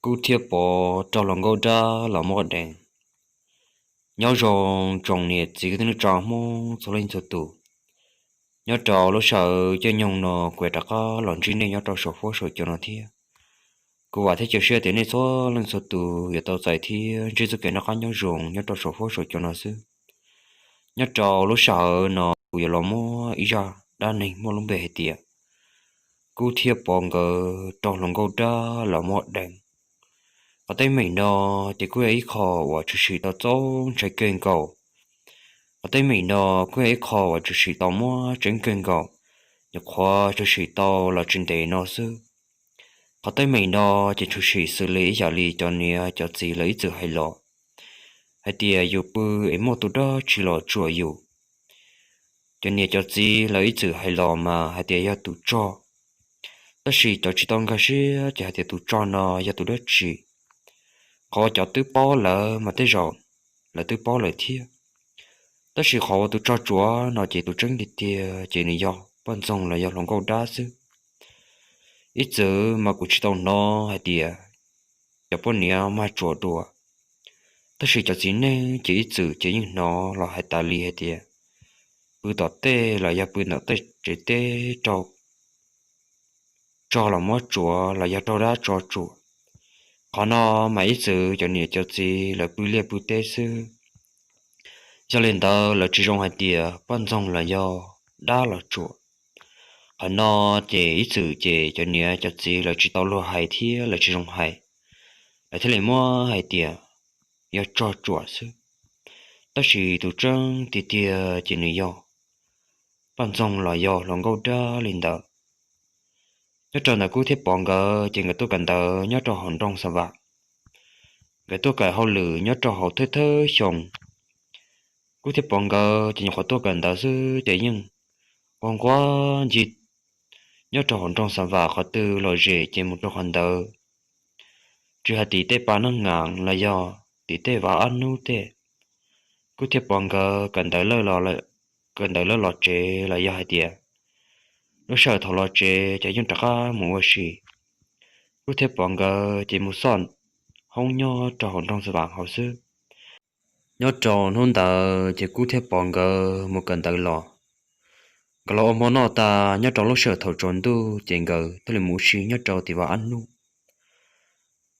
Kub thiab Pov raug hluas nkauj dab los muab deev. Nyob zoo tsoom niam txiv kwv tij neej tsa Hmoob txhua leej txhua tus. Nyob rau lub sij hawm caij nyoog no kuv rov qab los ntsib nej nyob rau saum huab saum cua no thiab. Kuv vam thiab cia siab tias nej txhua leej txhua tus yuav tau txais thiab ntsib txoj kev noj qab nyob zoo nyob rau saum huab saum cua no xwb. Nyob rau lub sij hawm no kuv yuav los muab ib zaj dab neeg muaj lub npe hais tias Kub thiab Pov nkawd raug hluas nkauj dab los muab deev. Qhov teeb meem no ces kuj yog ib qho uas tshwm sim tau txaus ntshai kawg nkaus. Qhov teeb meem no kuj yog ib qho uas tshwm sim tau muaj tseeb kawg nkaus, nyuam qhuav tshwm sim tau los tsis ntev no xwb. Qhov teeb meem no ces tshwm sim xws li ib yam li cov niam cov txiv lawv ib txwm hais los hais tias yus pw es muaj tus dab tsi los tsuam yus. Cov niam cov txiv lawv ib txwm hais los mas hais tias yog tus tsog, tab sis cov tsis tau nkag siab ces hais tias tus tsog no yog tus dab tsi. Qhov uas cov twb paub lawm mas tej zaum lawv twb paub lawm thiab. Tab sis qhov uas tus tsog tsuam no ces tus tseeb tiag tiag ces nws yog poj ntxoog los yog hluas nkauj dab xwb. Ib txwm mas kuv tsis tau hnov hais tias cov poj niam mag tsuam dua, tab sis cov txiv neej ces ib txwm ces yeej hnov los hais tas li hais tias pw tom tej los yog pw ntawm tej tsev teb raug tsog los muab tsuam los yog raug dab tsog tsuam. Qhov no mas ib txwm cov niam cov txiv lawv pw liaj pw teb xwb. Yog li ntawd lawv tsis zoo hais tias poj ntxoog los yog dab los tsuam. Qhov no ces ib txwm ces cov niam cov txiv lawv tsis tau luag hais thiab lawv tsis zoo hais, lawv thiaj li muab hais tias yog tsog tsuam xwb. Tab sis tus tseeb tiag tiag ces nws yog poj ntxoog los yog hluas nkauj dab li ntawd. Nyob rau ntawm Kub thiab Pov nkawd ces nkawd tuaj kawm ntawv nyob rau hauv nroog Xa Vam. Nkawd tuaj kawm hauj lwm nyob rau hauv thawj thawj xyoo. Kub thiab Pov nkawd ces nyuam qhuav tuaj kawm ntawv xwb ces yeej nquag nquag ncig nyob rau hauv nroog Xa Vam qhov twg los zem ces mus rau qhov ntawd. Tsis hais tim tej pas neej ngas los yog tim tej vaj ab hnub tej, Kub thiab Pov nkawd kawm ntawv lawm los, kawm ntawv lawm los tsev los yog hais tias lub sij hawm thaum los tsev ces yeej rov qab mus ua si. Kub thiab Pov nkawd ces mus xauj hoob nyob rau hauv nroog Xa Vam hauv xwb. Nyob rau hnub ntawd ces Kub thiab Pov nkawd mus kawm ntawv los, nkawd los ua hmo noj tas nyob rau lub sij hawm thaum tsaus ntuj ces nkawd thiaj li mus ua si nyob rau tim vaj ab hnub.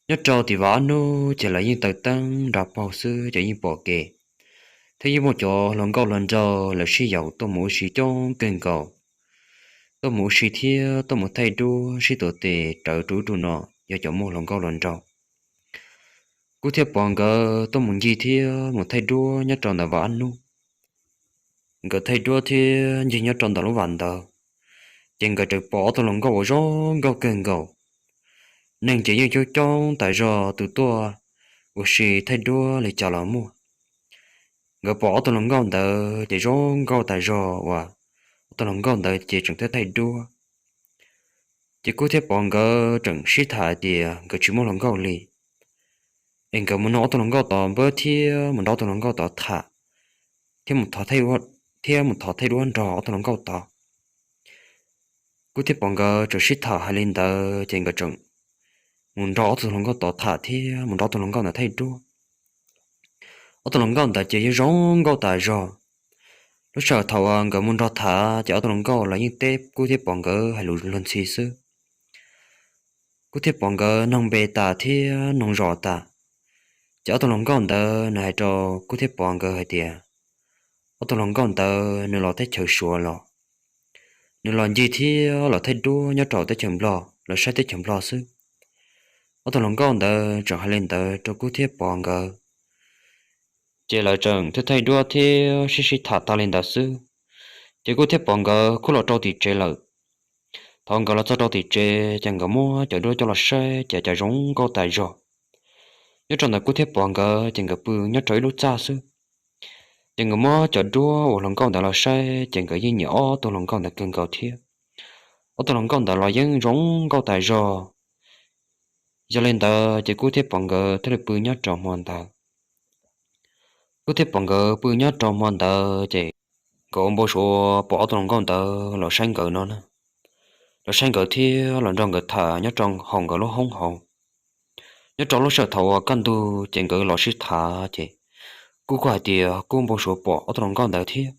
Nyob rau tim vaj ab hnub ces lawv yeej taws teeb nra paug xwb ces yeej pom kev, thiab yeej muaj cov hluas nkauj hluas nraug lawv sib yaum tuaj mus ua si coob kawg nkaus, tuaj mus ua si thiab tuaj mus thaij duab sib tuav tes rawv rau ub rau no, yog cov muaj hluas nkauj hluas nraug. Kub thiab Pov nkawd tuaj mus ncig thiab mus thaij duab nyob rau ntawm vaj ab hnub. Nkawd thaij duab thiab ncig nyob rau ntawm lub vaj ntawd, ces nkawd tseem pom ob tug hluas nkauj uas zoo nkauj kawg nkaus. Neeg ces yeej coob coob tas zog, tus tuaj ua si thaij duab li cas los muaj. Nkawd pom ob tug hluas nkauj ntawd ces zoo nkauj tas zog uas ob tug hluas nkauj ntawd ces tseem thaij thaij duab. Ces Kub thiab Pov nkawd tseem sib tham hais tias nkawd tsis muaj hluas nkauj li, es nkawd mus nrog ob tug hluas nkauj tod npawb thiab mus nrog ob tug hluas nkauj tod tham, thiab mus thov thaij duab nrog ob tug hluas nkauj tod. Kub thiab Pov nkawd tseem sib tham hais li ntawd ces nkawd tseem mus nrog ob tug hluas nkauj tod tham thiab mus nrog ob tug hluas nkauj ntawd thaij duab. Ob tug hluas nkauj ntawd ces yeej zoo nkauj tas zog. Lub sij hawm thaum uas nkawd mus nrog tham ces ob tug hluas nkauj los yeej teb Kub thiab Pov nkawd hais lus luag ntxhi xwb. Kub thiab Pov nkawd noog npe tas thiab noog zos tas, ces ob tug hluas nkauj ntawd nws hais rau Kub thiab Pov nkawd hais tias ob tug hluas nkauj ntawd nws los teb chaws Suav los, nws los ncig thiab los thaij duab nyob rau teb chaws Nplog, los saib teb chaws Nplog xwb. Ob tug hluas nkauj ntawd tseem hais li ntawd rau Kub thiab Pov nkawd, ces lawv tseem thaij thaij duab thiab sib sib tham tag li ntawd xwb, ces Kub thiab Pov nkawd kuj los rau tim tsev lawm. Thaum nkawd los txog rau tim tsev ces nkawd muab cov duab coj los saib ces cas zoo nkauj tas zog. Nyob rau ntawm Kub thiab Pov nkawd ces nkawd pw nyob rau ib lub txaj xwb, ces nkawd muab cov duab uas hluas nkauj ntawd los saib ces nkawd yeej nyiam ob tug hluas nkauj ntawd kawg nkaus thiab. Ob tug hluas nkauj ntawd los yeej zoo nkauj tas zog. Yog li ntawd ces Kub thiab Pov nkawd thiaj li pw nyob rau hmo ntawd. Kub thiab Pov nkawd pw nyob rau hmo ntawd ces nkawd ua npau suav pom ob tug hluas nkauj ntawd los saib nkawd no na, los saib nkawd thiab los nrog nkawd tham nyob rau hauv nkawd lub hoob hauv. Nyob rau lub sij hawm thaum uas kaj ntug ces nkawd los sib tham ces Kub kuj hais tias Kub npau suav pom ob tug hluas nkauj ntawd thiab.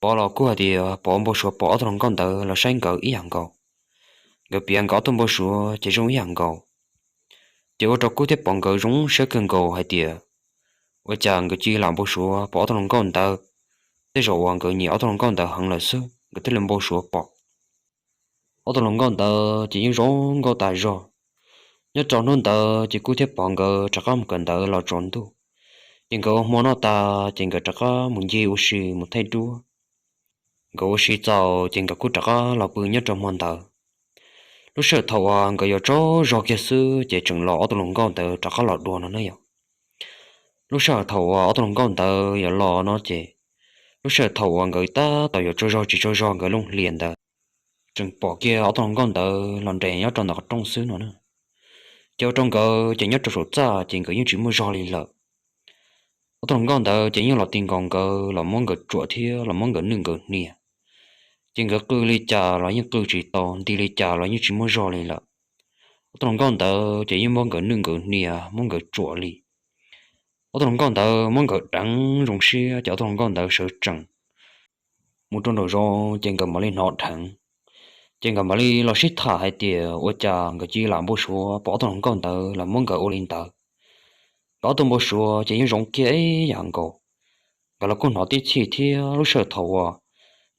Pov los kuj hais tias Pov npau suav pom ob tug hluas nkauj ntawd los saib nkawd ib yam nkaus. Nkawd piav nkawd ob tug npau suav ces zoo ib yam nkaus. Ces ua rau Kub thiab Pov nkawd zoo siab kawg nkaus hais tias ua cas nkawd cia li lam npau suav pom ob tug hluas nkauj ntawd. Tej zaum uas nkawd nyiam ob tug hluas nkauj ntawd heev lawm xwb nkawd thiaj li npau suav pom. Ob tug hluas nkauj ntawd ces yeej zoo nkauj tas zog. Nyob rau hnub ntawd ces Kub thiab Pov nkawd rov qab mus kawm ntawv los tsaus ntuj. Ces nkawd ua hmo noj tas ces nkawd rov qab mus ncig ua si mus thaij duab. Nkawd ua si txaus ces nkawd kuj rov qab los pw nyob rau hmo ntawd. Lub sij hawm thaum uas nkawd yuav tsaug zog kiag xwb ces tseem los ob tug hluas nkauj ntawd rov qab los dua no na yom. Lub sij hawm thaum uas ob tug hluas nkauj ntawd yuav los no ces, lub sij hawm thaum uas nkawd tab tom yuav tsaug zog tsis tsaug zog nkawd looj hlias ntawd, tseem pom kiag ob tug hluas nkauj ntawd los nres nyob rau ntawm qhov rooj xwb no na. Ces ua rau nkawd ces nyob rau saum txaj ces nkawd yeej tsis muaj zog li lawm. Ob tug hluas nkauj ntawd ces yeej los ti nkaus nkawd los muab nkawd tsuam thiab los muab nkawd nwj nkawd hnia. Ces nkawd qw li cas los yeej qw tsis tau, nti li cas los yeej tsis muaj zog li lawm. Ob tug hluas nkauj ntawd ces yeej muab nkawd nwj nkawd hnia muab nkawd tsuam li. Ob tug hluas nkauj ntawd muab nkawd deev zoo siab ces ob tug hluas nkauj ntawd sawv tsees mus rau nraum zoov ces nkawd mam li hnov dheev. Ces nkawd mam li los sib tham hais tias ua cas nkawd cia li lam npau suav pom ob tug hluas nkauj ntawd los muab nkawd ua li ntawd. Nkawd ob tug npau suav ces yeej zoo kiag ib yam nkaus. Nkawd los kuj hnov tib txhij thiab lub sij hawm thaum uas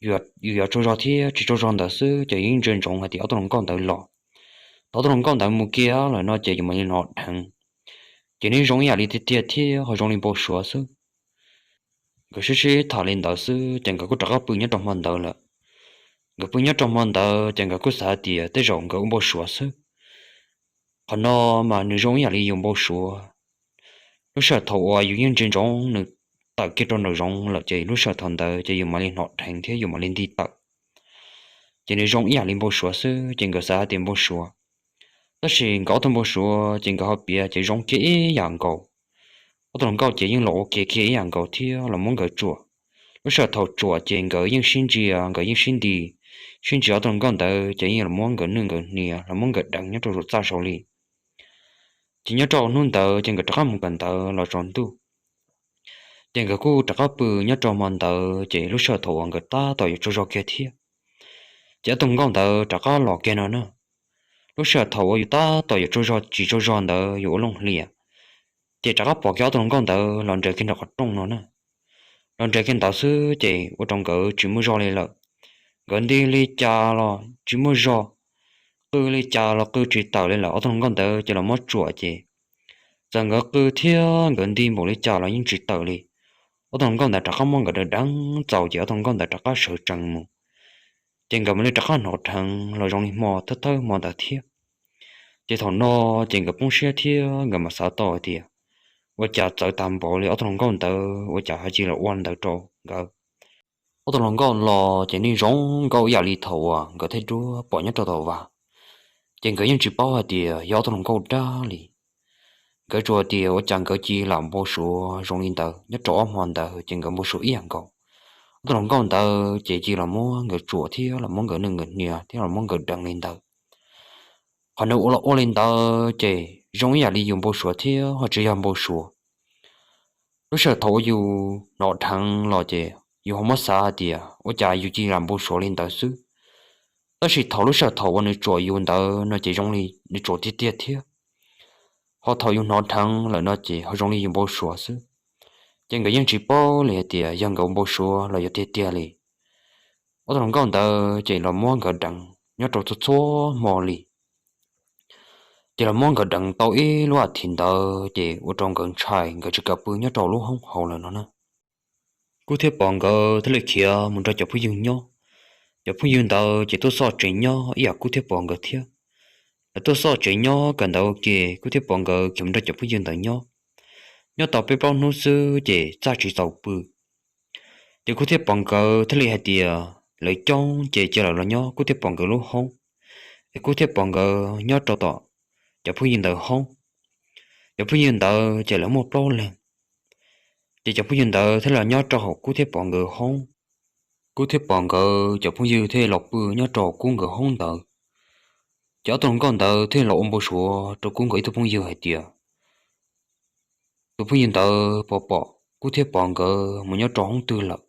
yus yuav tsaug zog thiab tsis tsaug zog ntawd xwb ces yeej ntsia ntsoov hais tias ob tug hluas nkauj ntawd los. Thaum ob tug hluas nkauj ntawd mus kiag lawm no ces yus mam li hnov dheev. Ces nws zoo ib yam li tiag tiag thiab ho zoo li npau suav xwb. Nkawd sib sib tham li ntawd xwb ces nkawd kuj rov qab pw nyob rau hmo ntawd lawm. Nkawd pw nyob rau hmo ntawd ces nkawd kuj xav hais tias tej zaum nkawd ua npau suav xwb. Qhov no mas nws zoo ib yam li yus npau suav. Lub sij hawm thaum uas yus yeej ntsia ntsoov nws tawm kiag rau nraum zoov lawm ces lub sij hawm thaum ntawd ces yus mam li hnov dheev thiab yus mam li nti tawm. Ces nws zoo ib yam li npau suav xwb ces nkawd xav hais tias npau suav. Tab sis nkawd ob tug npau suav ces nkawd ho piav ces zoo kiag ib yam nkaus. Ob tug hluas nkauj ces yeej los ua ke kiag ib yam nkaus thiab los muab nkawd tsuam. Lub sij hawm thaum tsuam ces nkawd yeej sib ntsia, nkawd yeej sib nti, sib ntsia ob tug hluas nkauj ntawd ces yeej los muab nkawd nwj nkawd hnia los muab nkawd deev nyob rau saum txaj saud li. Ces nyob rau hnub ntawd ces nkawd rov qab mus kawm ntawv los tsaus ntuj. Ces nkawd kuj rov qab pw nyob rau hmo ntawd ces lub sij hawm thaum uas nkawd tab tom yuav tsaug zog kiag thiab, ces ob tug hluas nkauj ntawd rov qab los kiag no na. Lub sij hawm thaum uas yus tab tom yuav tsaug zog tsis tsaug zog ntawd yus ua looj hlias, ces rov qab pom kiag ob tug hluas nkauj ntawd los nres kiag nram qhov rooj no na. Los nres kiag ntawd xwb ces ua rau nkawd tsis muaj zog li lawm. Nkawd nti li cas los tsis muaj zog, qw li cas los qw tsis tawm li lawm. Ob tug hluas nkauj ntawd ces los muab tsuam ces txawm nkawd qw thiab nkawd nti npaum li cas los yeej tsis tawm li. Ob tug hluas nkauj ntawd rov qab muab nkawd deev deev txaus ces ob tug hluas nkauj ntawd rov qab sawv tsees mus. Ces nkawd mam li rov qab hnov dheev los zoo li hmo thawj thawj hmo ntawd thiab. Ces thaum no ces nkawd poob siab thiab nkawd mam xav tau hais tias ua cas txawv tag npaum li ob tug hluas nkauj ntawd ua cas ho cia li los ua ntawd rau nkawd. Ob tug hluas nkauj los ces yeej zoo nkauj ib yam li thaum uas nkawd thaij duab pom nyob rau tom vaj. Ces nkawd yeej tsis paub hais tias yog ob tug hluas nkauj dab li. Nkawd tsuas tias ua cas nkawd cia li lam npau suav zoo li ntawd, nyob rau ob hmo ntawd ces nkawd npau suav ib yam nkaus. Ob tug hluas nkauj ntawd ces cia li los muab nkawd tsuam thiab los muab nkawd nwj nkawd hnia thiab los muab nkawd deev li ntawd. Qhov nws ua los ua li ntawd ces zoo ib yam li yus npau suav thiab ho tsis yog npau suav. Lub sij hawm thaum uas yus hnov dheev los ces yus ho muab xav hais tias ua cas yus cia li lam npau suav li ntawd xwb. Tab sis thaum lub sij hawm thaum uas nws tsuam yus ntawd no ces zoo li nws tsuam tiag tiag thiab. Ho thaum yus hnov dheev lawm no ces ho zoo li yus npau suav xwb. Ces nkawd yeej tsis paub li hais tias yog nkawd npau suav los yog tiag tiag li. Ob tug hluas nkauj ntawd ces los muab nkawd deev nyob rau txhua txhua hmo li. Ces los muab nkawd deev tau ib lub as thiv ntawd ces ua rau nkawd ntshai, nkawd tsis kam pw nyob rau lub hoob hauv lawm no na. Kub thiab Pov nkawd thiaj li khiav mus nrog cov phooj ywg nyob. Cov phooj ywg ntawd ces tuaj xoj tsev nyob ib yam Kub thiab Pov nkawd thiab. Lawv tuaj xoj tsev nyob kawm ntawv ua ke, Kub thiab Pov nkawd khiav mus nrog cov phooj ywg ntawd nyob. Nyob tau peb plaub hnub xwb ces txaj tsis txaus pw. Ces Kub thiab Pov nkawd thiaj li hais tias lawv coob ces cia lawv los nyob Kub thiab Pov nkawd lub hoob, es Kub thiab Pov nkawd nyob rau tom cov phooj ywg ntawd hoob. Cov phooj ywg ntawd ces lawv muaj plaub leeg. Ces cov phooj ywg ntawd thiaj los nyob rau hauv Kub thiab Pov nkawd hoob. Kub thiab Pov nkawd cov phooj ywg thiaj los pw nyob rau Kub nkawd hoob ntawd. Ces ob tug hluas nkauj ntawd thiaj los ua npau suav rau Kub nkawd ib tug phooj ywg hais tias, tus phooj ywg ntawd puas pom Kub thiab Pov nkawd mus nyob rau hoob twg lawm?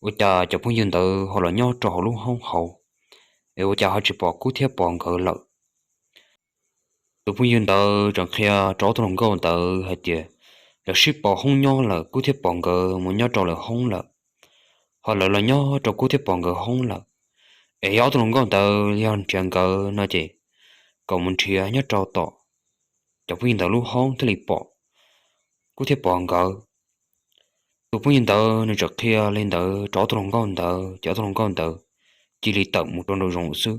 Ua cas cov phooj ywg ntawd ho los nyob rau hauv lub hoob hauv, es ua cas ho tsis pom Kub thiab Pov nkawd lawm? Tus phooj ywg ntawd tseem qhia rau ob tug hluas nkauj ntawd hais tias, lawv sib pauv hoob nyob lawm, Kub thiab Pov nkawd mus nyob rau lawv hoob lawm, ho lawv los nyob rau Kub thiab Pov nkawd hoob lawm. Es yog ob tug hluas nkauj ntawd yog nrhiav nkawd no ces kom mus nrhiav nyob rau tom cov phooj ywg ntawd lub hoob thiaj li pom Kub thiab Pov nkawd. Tus phooj ywg ntawd nws tseem qhia li ntawd rau ob tug hluas nkauj ntawd ces ob tug hluas nkauj ntawd cia li tawm mus rau nraum zoov lawm xwb.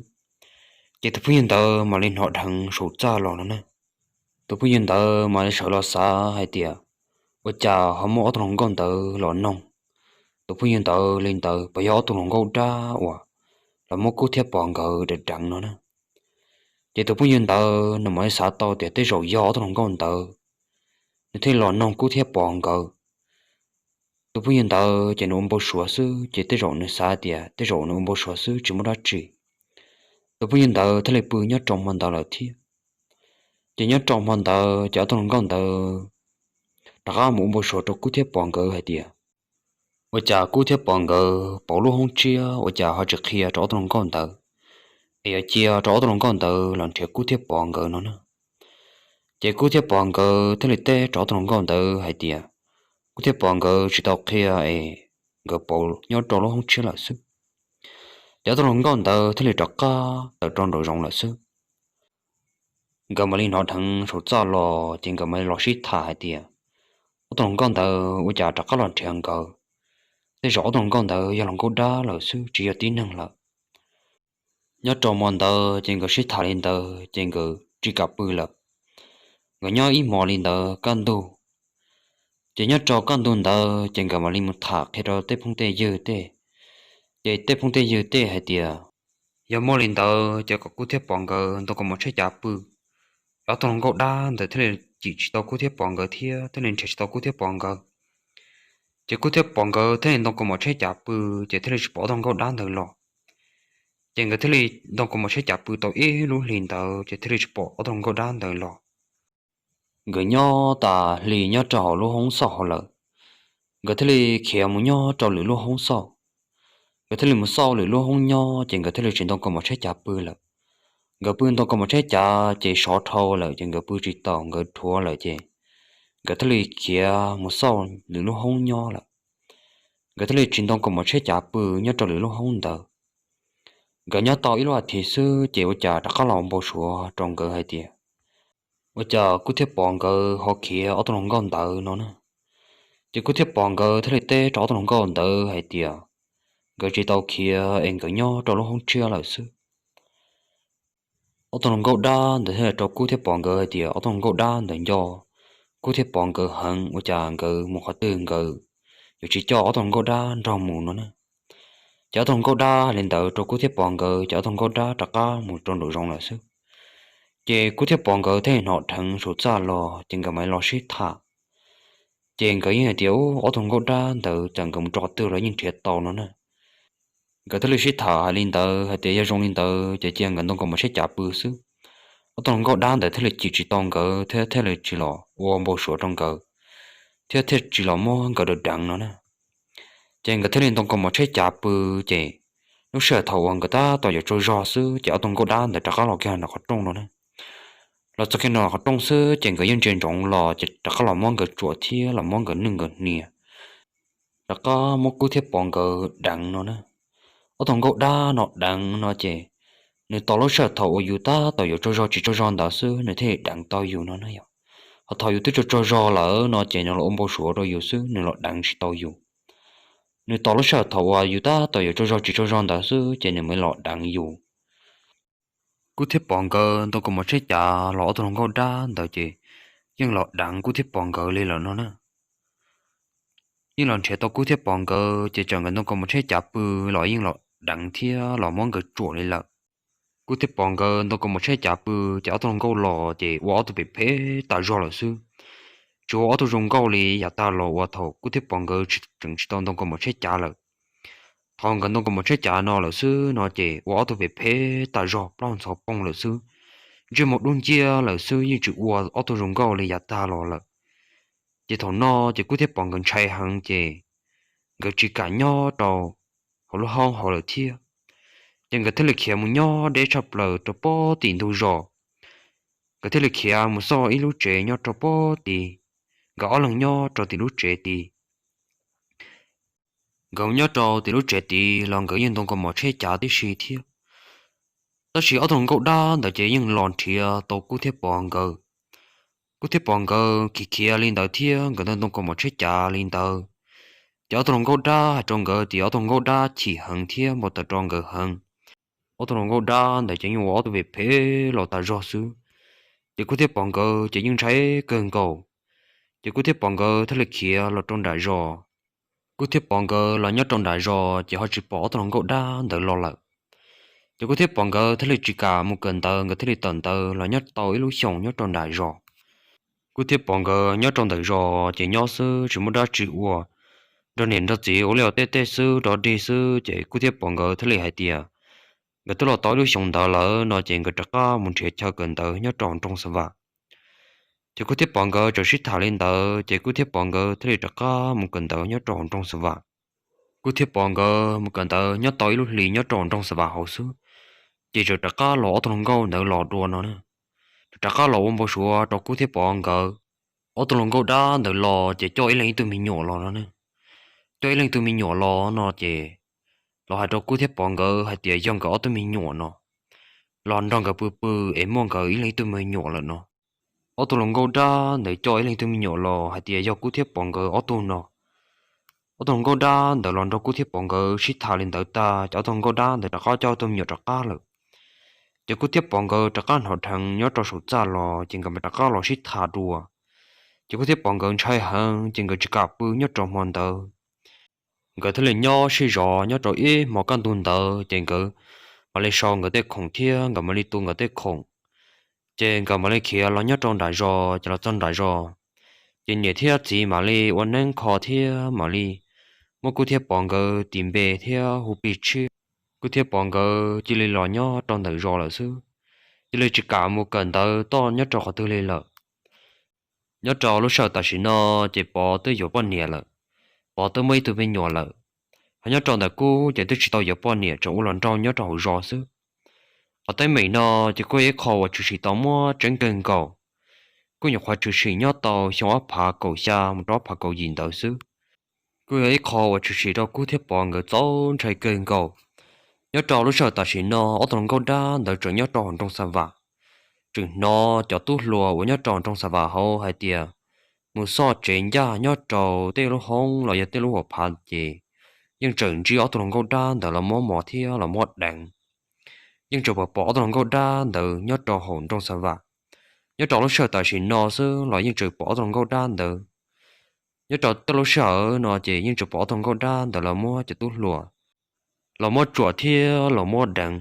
Ces tus phooj ywg ntawd mam li hnov dheev saum txaj los no na. Tus phooj ywg ntawd mam li sawv los xav hais tias, ua cas ho muaj ob tug hluas nkauj ntawd los noog tus phooj ywg ntawd li ntawd, puas yog ob tug hluas nkauj dab uas los muab Kub thiab Pov nkawd deev deev no na. Ces tus phooj ywg ntawd nws mam li xav tau tias tej zaum yog ob tug hluas nkauj ntawd, nws thiaj los noog Kub thiab Pov nkawd. Tus phooj ywg ntawd ces nws ua npau suav xwb, ces tej zaum nws xav tias tej zaum nws ua npau suav xwb tsis muaj dab tsi. Tus phooj ywg ntawd thiaj li pw nyob rau hmo ntawd lawm thiab. Ces nyob rau hmo ntawd ces ob tug hluas nkauj ntawd rov qab mus ua npau suav rau Kub thiab Pov nkawd hais tias, ua cas Kub thiab Pov nkawd pauv lub hoob tshiab ua cas ho tsis qhia rau ob tug hluas nkauj ntawd, es yuav cia rau ob tug hluas nkauj ntawd los nrhiav Kub thiab Pov nkawd no na. Ces Kub thiab Pov nkawd thiaj li teb rau ob tug hluas nkauj ntawd hais tias, Kub thiab Pov nkawd tsis tau qhia es nkawd pauv nyob rau lub hoob tshiab lawm xwb. Ces ob tug hluas nkauj ntawd thiaj li rov qab tawm rau nraum zoov lawm xwb. Nkawd mam li hnov dheev saum txaj los ces nkawd mam li los sib tham hais tias, ob tug hluas nkauj ntawd ua cas rov qab los nrhiav nkawd, tej zaum ob tug hluas nkauj ntawd yog hluas nkauj dab lawm xwb tsis yog tib neeg lawm. Nyob rau hmo ntawd ces nkawd sib tham li ntawd ces nkawd tsis kam pw lawm. Nkawd nyob ib hmos li ntawd kaj ntug, ces nyob rau kaj ntug ntawd ces nkawd mam li mus tham qhia rau tej phooj tej ywg tej. Ces tej phooj tej ywg tej hais tias, yog muaj li ntawd ces kom Kub thiab Pov nkawd ntoo kaus mom tshaib cav pw, ob tug hluas nkauj dab ntawd thiaj li cim tsis tau Kub thiab Pov nkawd thiab thiaj li nrhiav tsis tau Kub thiab Pov nkawd. Ces Kub thiab Pov nkawd thiaj li ntoo kaus mom tshaib cav pw, ces thiaj li tsis pom ob tug hluas nkauj dab ntawd los. Ces nkawd thiaj li ntoo kaus mom tshaib cav pw tau ib lub hlis ntawd ces thiaj li tsis pom ob tug hluas nkauj dab ntawd los. Nkawd nyob tas hli nyob rau hauv lub hoob xauj hauv lawm, nkawd thiaj li khiav mus nyob rau lwm lub hoob xauj. Nkawd thiaj li mus xauj lwm lub hoob nyob ces nkawd thiaj li tsis ntoo kaus mom tshaib cav pw lawm. Nkawd pw ntoo kaus mom tshaib cav ces sov dhau lawm ces nkawd pw tsis taus, nkawd dhuav lawm ces nkawd thiaj li khiav mus xauj lwm lub hoob nyob lawm. Nkawd thiaj li tsis ntoo kaus mom tshaib cav pw nyob rau lwm lub hoob ntawd. Nkawd nyob tau ib lub as thiv xwb ces ua cas rov qab los npau suav rau nkawd hais tias, ua cas Kub thiab Pov nkawd ho khiav ob tug hluas nkauj ntawd no na. Ces Kub thiab Pov nkawd thiaj li teb rau ob tug hluas nkauj ntawd hais tias, nkawd tsis tau khiav es nkawd nyob rau lub hoob tshiab lawm xwb. Ob tug hluas nkauj dab ntawd thiaj li rau Kub thiab Pov nkawd hais tias ob tug hluas nkauj dab ntawd nco Kub thiab Pov nkawd heev, ua cas nkawd mus qhov twg nkawd yuav tsis coj ob tug hluas nkauj dab nrog mus no na. Ces ob tug hluas nkauj dab hais li ntawd rau Kub thiab Pov nkawd ces ob tug hluas nkauj dab rov qab mus rau nraum zoov lawm xwb. Ces Kub thiab Pov nkawd thiaj li hnov dheev saum txaj los ces nkawd mam li los sib tham. Ces nkawd yeej hais tias, ub, ob tug hluas nkauj dab ntawd txawm nkawd mus rau qhov twg los yeej nrhiav tau no na. Nkawd thiaj li sib tham hais li ntawd hais tias yog zoo li ntawd ces cia nkawd ntoo kaus mom tshaib cav pw xwb. Ob tug hluas nkauj dab ntawd thiaj li cim tsis tau nkawd thiab thiaj li tsis los ua npau suav rau nkawd, thiab thiaj tsis los muab nkawd deev deev no na. Ces nkawd thiaj li ntoo kaus mom tshaib cav pw, ces lub sij hawm thaum uas nkawd tab tom yuav tsaug zog xwb ces ob tug hluas nkauj dab ntawd rov qab los kiag nram qhov rooj no na. Los txog kiag nram qhov rooj xwb ces nkawd yeej ntsia ntsoov los ces rov qab los muab nkawd tsuam thiab los muab nkawd nwj nkawd hnia, rov qab muab Kub thiab Pov nkawd deev no na. Ob tug hluas nkauj dab no deev no ces nws tos lub sij hawm thaum uas yus tab tom yuav tsaug zog tsis tsaug zog ntawd xwb nws thiaj li deev tau yus no na yom. Ho thaum yus twb tsaug tsaug zog lawm no ces nws los ua npau suav rau yus xwb, nws los deev tsis tau yus. Nws tos lub sij hawm thaum uas yus tab tom yuav tsaug zog tsis tsaug zog ntawd xwb ces nws mam los deev yus. Kub thiab Pov nkawd ntoo kaus mom tshaib cav los ob tug hluas nkauj dab ntawd ces yeej los deev Kub thiab Pov nkawd li lawm no na. Yeej los nrhiav tau Kub thiab Pov nkawd ces txawm nkawd ntoo kaus mom tshaib cav pw los yeej los deev thiab los muab nkawd tsuam li lawm. Kub thiab Pov nkawd ntoo kaus mom tshaib cav pw ces ob tug hluas nkauj los ces ua ob tug phem phem tas zog lawm xwb. Tsis ua ob tug zoo nkauj li yav tag los uas thaum Kub thiab Pov nkawd tseem tsis tau ntoo kaus mom tshaib cav lawm. Thaum nkawd ntoo kaus mom tshiab cav no lawm xwb no ces ua ob tug phem phem tas zog plaub ntxhov poog lawm xwb. Ntsej muag dub nciab lawm xwb, yeej tsis ua ob tug zoo nkauj li yav tag los lawm. Ces thaum no ces Kub thiab Pov nkawd ntshai heev ces nkawd tsis kam nyob rau hauv lub hoob hauv lawm thiab. Ces nkawd thiaj li khiav mus nyob deb tshaj plaws rau pob tim ntug zos. Nkawd thiaj li khiav mus xauj ib lub tsev nyob rau pob tid, nkawd ob leeg nyob rau tim lub tsev tid. Nkawd nyob rau tim lub tsev tid los nkawd yeej ntoo kaus mom tshiab cav tib si thiab. Tab sis ob tug hluas nkauj dab ntawd ces yeej los nrhiav tau Kub thiab Pov nkawd. Kub thiab Pov nkawd khiav khiav li ntawd thiab nkawd ntoo kaus mom tshiab cav li ntawd, ces ob tug hluas nkauj dab hais rau nkawd tias ob tug hluas nkauj dab chim heev thiab npau taws rau nkawd heev. Ob tug hluas nkauj dab ntawd ces yeej ua ob tug phem phem los tas zog xwb. Ces Kub thiab Pov nkawd ces yeej ntshai kawg nkaus. Ces Kub thiab Pov nkawd thiaj li khiav los rau nram zos. Kub thiab Pov nkawd los nyob rau nram zos ces ho tsis pom ob tug hluas nkauj dab ntawd los lawm. Ces Kub thiab Pov nkawd thiaj li tsis kam mus kawm ntawv, nkawd thiaj li tawm ntawv los nyob tau ib lub xyoos nyob rau nram zos. Kub thiab Pov nkawd nyob rau ntawm zos ces nyob xwb tsis muaj dab tsi ua, nrog niam nrog txiv ua liaj ua teb tej xwb rov dig xwb. Ces Kub thiab Pov nkawd thiaj li hais tias nkawd twb los tau ib lub xyoos ntawd lawm no ces nkawd rov qab mus nrhiav chaw kawm ntawv nyob rau hauv nroog Xa Vam. Ces Kub thiab Pov nkawd txawm sib tham li ntawd ces Kub thiab Pov nkawd thiaj li rov qab mus kawm ntawv nyob rau hauv nroog Xa Vam. Kub thiab Pov nkawd mus kawm ntawv nyob tau ib lub hlis nyob rau hauv nroog Xa Vam hauv xwb, ces txawm rov qab los ob tug hluas nkauj ntawd los dua no na. Txawm rov qab los ua npau suav rau Kub thiab Pov nkawd. Ob tug hluas nkauj dab ntawd los ces coj ib leeg ib tug me nyuam los no na. Coj ib leeg tug me nyuam los no ces los hais rau Kub thiab Pov nkawd hais tias yog nkawd ob tug me nyuam no, los nrog nkawd pw pw es muaj nkawd ib leeg ib tug me nyuam lawm no. Ob tug hluas nkauj dab ntawd coj ib leeg ib tug me nyuam los hais tias yog Kub thiab Pov nkawd ob tug no. Ob tug hluas nkauj dab ntawd los nrog Kub thiab Pov nkawd sib tham li ntawd tag ces ob tug hluas nkauj dab ntawd rov qab coj ob tug me nyuam rov qab lawm. Ces Kub thiab Pov nkawd rov qab hnov dheev nyob rau saum txaj los ces nkawd mam rov qab los sib tham dua. Ces Kub thiab Pov nkawd ntshai heev ces nkawd tsis kam pw nyob rau hmo ntawd. Nkawd thiaj li nyob sib zov nyob rau ib hmo kaj ntug ntawd ces nkawd mam li sau nkawd tej khoom thiab nkawd mam li tu nkawd tej khoom. Ces nkawd mam li khiav los nyob rau nram zos, ces los txog nram zos, ces niam thiab txiv mam li ua neeb kho thiab mam li muab Kub thiab Pov nkawd tis npe thiab hu plig tshiab. Kub thiab Pov nkawd cia li los nyob rau ntawm zos lawm xwb, cia li tsis kam mus kawm ntawv toj nyob rau qhov twg li lawm. Nyob rau lub sij hawm tam sim no ces Pov twb yuav poj niam lawm, Pov twb muaj ib tug me nyuam lawm. Ho nyob rau ntawm Kub ces twb tsis tau yuav poj niam, tseem ua hluas nraug nyob rau hauv zos xwb. Qhov teeb meem no ces kuj yog ib qho uas tshwm sim tau muaj tseeb kawg nkaus. Kuj nyuam qhuav tshwm sim nyob tau xyoo ob phav kaum xya mus rau ob phav kaum yim ntawd xwb. Kuj yog ib qho uas tshwm sim rau Kub thiab Pov nkawd txaus ntshai kawg nkaus. Nyob rau lub sij hawm tam sim no ob tug hluas nkauj dab ntawd tseem nyob rau hauv nroog Xa Vam, tseem hnov cov tub hluas uas nyob rau hauv nroog Xa Vam hauv hais tias mus xauj tsev ncaj nyob rau tej lub hoob los yog tej lub hauv phav ces yeej tseem ntsib ob tug hluas nkauj dab ntawd los muab mos thiab los muab deev. Yeej tseem pom pom ob tug hluas nkauj dab ntawd nyob rau hauv nroog Xa Vam. Nyob rau lub sij hawm tam sim no xwb los yeej tseem pom ob tug hluas nkauj dab ntawd. Nyob rau tej lub sij hawm no ces yeej tseem pom ob tug hluas nkauj dab ntawd los muab cov tub hluas los muab tsuam thiab los muab deev.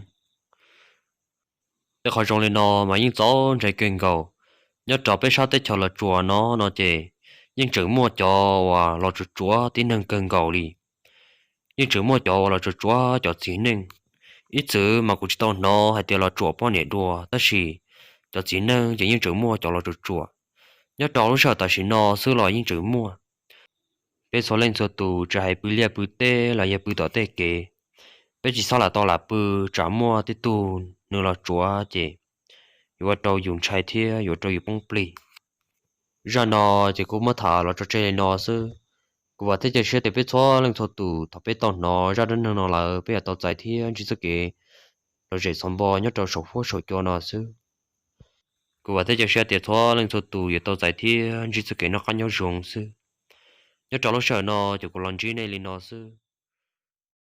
Tej qhov zoo li no mas yeej txaus ntshai kawg nkaus. Nyob rau peb sab teb chaws Los Tsuas no no ces yeej tseem muaj cov uas los tsuam tsuam tib neeg kawg nkaus li. Yeej tseem muaj cov uas los tsuam tsuam cov txiv neej. Ib txwm mas kuv tsis tau hnov hais tias los tsuam poj niam dua, tab sis cov txiv neej ces yeej tseem muaj cov los tsuam tsuam. Nyob rau lub sij hawm tam sim no xwb los yeej tseem muaj. Peb txhua leej txhua tus tsis hais pw liaj pw teb los yog pw tom tej kev, peb tsis txhob lam tau lam pw, tsam muaj tej tug nws los tsuav ces yuav ua rau yus ntshai thiab yuav ua rau yus poob plig. Zaj no ces kuv muab tham los tso tseg li no xwb. Kuv vam thiab cia siab tias peb txhua leej txhua tus thaum peb tau hnov zaj dab neeg no lawm peb yuav tau txais thiab ntsib txoj kev lom zem txhov npo nyob rau saum huab saum cua no xwb. Kuv vam thiab cia siab tias txhua leej txhua tus yuav tau txais thiab ntsib txoj kev noj qab nyob zoo xwb. Nyob rau lub sij hawm no ces kuv los ntsib nej li no xwb.